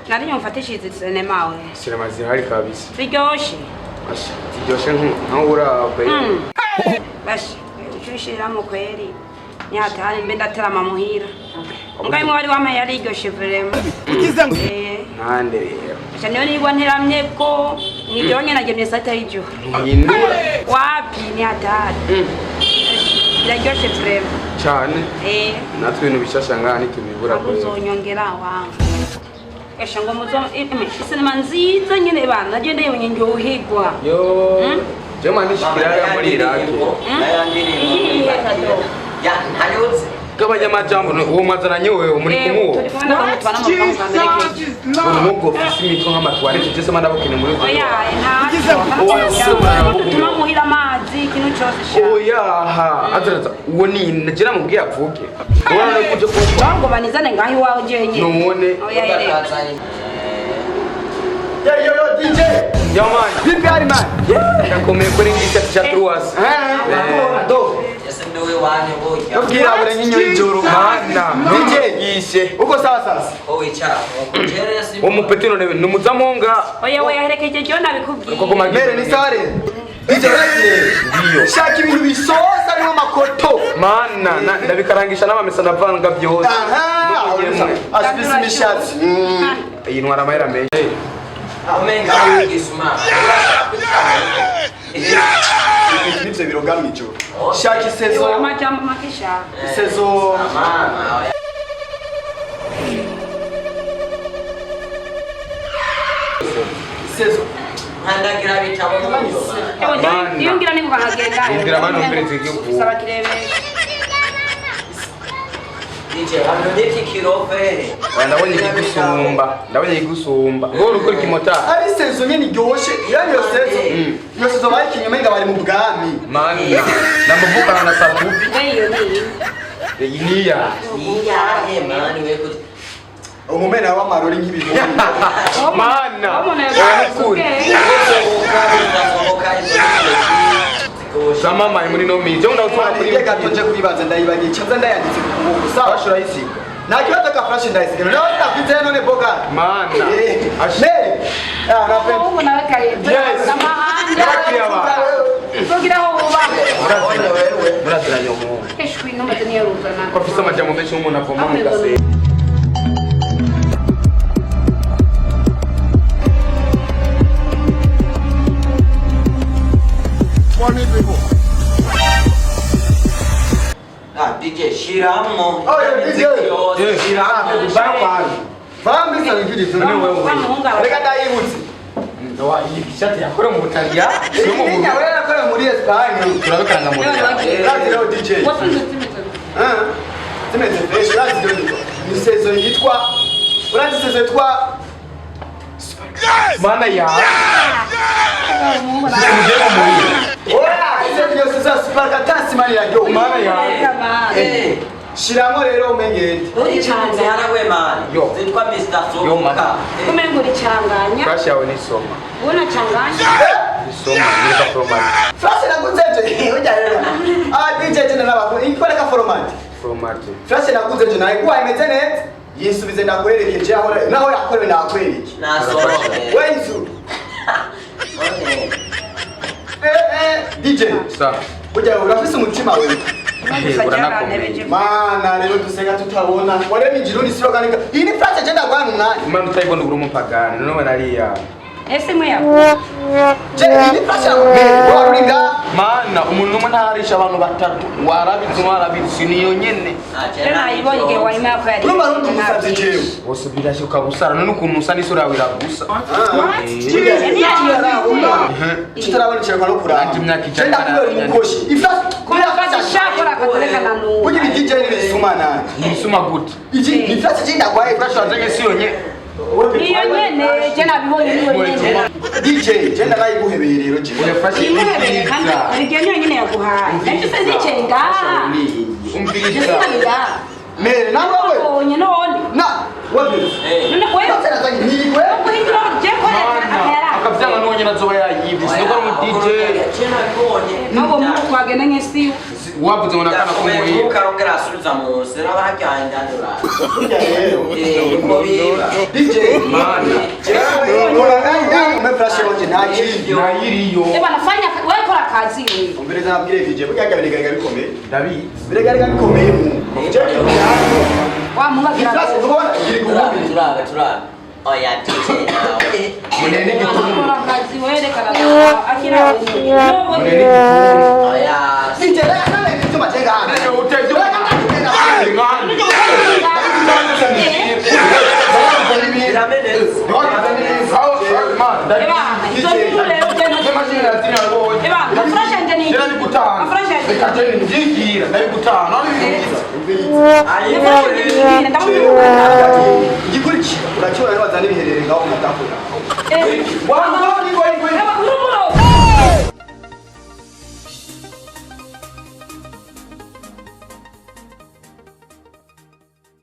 Nari nyumfatishije sinema we. Sinema zihari kabisa. Ziryoshe. Asha, ziryoshe nk'urabe. Basha, ucushiramo kweri. Nyatari mbe ndaterama muhira. Mugaye mwari wamaye yariryoshe vraiment. Eh. Nande rero. Basha niyo nigwa nteramye ko nijoro nyene nagemye saa sita y'ijoro. Ntuhindura. Wapi ni hatari. Iraryoshe vraiment. Cyane. Eh. Natwe ibintu bishasha ngaha ntitubibura kweri. Uzonyongera wangu. Esha ngo muzo isinema nziza nyene bana naje ndayibonye ndyoherwa. Yo. Je manishikira ya muri Iraki. Iyihe kado? Ya ntayuzi. Gabanya amajambo uwo mwazananye wewe muri kumuwo. Turi kumwe n'abantu tubana mu rupangu kamere kenshi. Umugo ufise imitwe nk'amatwarete je sema ndabukene muri Oya ntacyo. Dutuma muhira amazi ikintu cyose sha. Oyaha, azaraza uwo ni nagira mubwiye avuge. Ubona no kuje kuba. Ngo banizane ngaho iwawe jenyine. None. Oya ere. Yo yo yo DJ. Yo man. Vipi hali man? Ndakomeye kuri ngisi cha truas. Eh. Do. Ese ndiwe wanyu burya. Tubwirabure nk'inyo y'ijoro. Mana, DJ. yishe. Uko sawa sasa? Ko wicara. Jere si. Uwo mupeti none ni umuzamunga. Oya oya herekeje jo nabikubwiye. Koko magi. Mere ni sare. DJ Retse. Ndiyo. Shaka ibintu bisosa birimo amakoto. Mana, ndabikarangisha n'amamesa ndavanga byose. Aha. Asifise imishatsi. Iyi ntwara amahera menshi. Umenga wigisuma. Nivyo biroga mw'ijoro. Shaka isezo. Oya amajambo make sha. Isezo. Mama. Isezo. Nkandagira bitabo n'uburyo. Ewe Mana. iyo ngira ni kuhagenda. Indira bano mpereze igihugu. Saba kirebe. DJ hano niki kirofe. Oya, ndabonye ikigusumba. Ndabonye ikigusumba. Wowe urukora ikimotari. Ari isezo nyene iryoshe. Yani iyo sezo. Iyo sezo bayikinye umenga bari mu bwami. Mana, namuvugana na Sabubi. We iyo ni iyi. Iyi niya. Iyahe mani we kuti. Umumena w'amarori nk'ibihumbi. Mana. Umuntu Oya, nukuri. Ugasohoka izo. Zamamaye muri no miji. Je ndawutwara kuri Mani gato nje kuyibaza ndayibagiye nza ndayanditse ku kuboko. Sawa. Flash urayisiga. Nta kibazo ka flash ndayisiga. Nawe ndafite none boga. Mana. Ashe. Mary. Ah, na pe. Ubu nawe kayede. Yes. Amahanga. Yakiriye abantu. Kugira aho uba. Muraziranye umuhungu. Eshwi n'umuze niyo ruzana. Ko afise amajambo menshi nk'umuntu avoma mu gasenge. Ah DJ shiramo. Oh, yeah, DJ. Yes. Shiramo. Bambisa bibiri. None wewe. Wa muhungu aba. Reka ndayibutse. Wa iyi shati yakora mu Butaliyani. No mu Iyi Burundi. wewe nakora muri Espagne. Turabikaranga mu Butaliyani. Urazi rero DJ. Wasunze zimeze. Ah. Zimeze fresh urazi rero ni sezo yitwa urazi sezo yitwa Mana ya. Muje mu mubiri. Oya, sezo yo sezo supercatasi mani ya yo. Mana ya. Eh. Shiramo rero umengende. Uri harawe mani. Yo. Zitwa Mr. Yo, man. Soka. Umengo urichanganya. Flash yawe nisoma. Unachanganya. Nisoma. Nireka format. Flash naguze je. Oya rero. Ah DJ je nabako. Ikoreka format. Format. Flash naguze je nawe kuwa imeze neza. Yisubize ndakwerekeje aho naho yakorewe ndakwereke. Nasohoke. Wenzu. None. Eh eh DJ. Sa. Burya urafise umutima wewe. Uranakomeye. Mana rero dusenga tutabona. Waremye ijuru n'isi organika. Iyi ni flash je ndagwana umwanya. Imana utayibona uri umupagani. None nariya. Ese mwe yakuze. Je iyi ni flash yawe. Warurinda. Mana, umuntu umwe ntaharisha abantu batatu. Warabizi warabizi niyo nyene. Rero nayibonye igihe wanyuma yako yari. Urumva rundi umusazi jewe. Wose birashyuka busara none ukuntu usa n'isura yawe iragusa. Tutarabona ikintu no kuraba. Nanjye imyaka ijana Genda kubera umukoshi. Iflash Shakora akatereka na nubu. Burya ibi DJ ni bisuma nanje. Nisuma gute? Iki ni flash je ndagwaye. Flash wazanye si yonyene. Niyo nyene je nabibonye niyo nyene. DJ je ndayiguhebeye rero je. Oya flash Imuhebeye kandi igihe niyo nyene yaguhaye. Nacyo se zicaye ngaha. Umviriza. Mere nawe we. Ubonye none. Na wapi? None wewe Flash nazanye nigwe. kuhindura je korera akayara. Akavyanga n'uwo nyene azoba yayivye. Sinokora umu DJ. Je nabibonye. Nabo mu twagenda nk'isi. Wavuze ngo nakana Yakomeye kumuhira. ntukarongera asubiza munsi n'abahajyanye ndandura. Burya rero Niko biba. DJ Mana. umpe flash wanje nta kindi. Nayiriyo. Ebana fanya wewe kora kazi wewe. Umbereza nabwire DJ burya biregarega bikomeye. Ndabizi. Biregarega bikomeye mu. Je Wa munga gira. flash ubona iri Turabe, guhumbi. turabe, turabe. Oya DJ nawe. Munene igituntu. Kora kazi wewe reka na akira. Munene igituntu. Oya. DJ nane icyuma cyenga hano. Nene utevye. Biramenetse. Ebana izo nduru rero tena. Ebana flash yanje ni. Flash yanje. Ayi, Flash yanje ni ndamubwira. Igikurikira urakibona niba wazana ibiherere ngaho mu matako yawe. Eh. Eba uri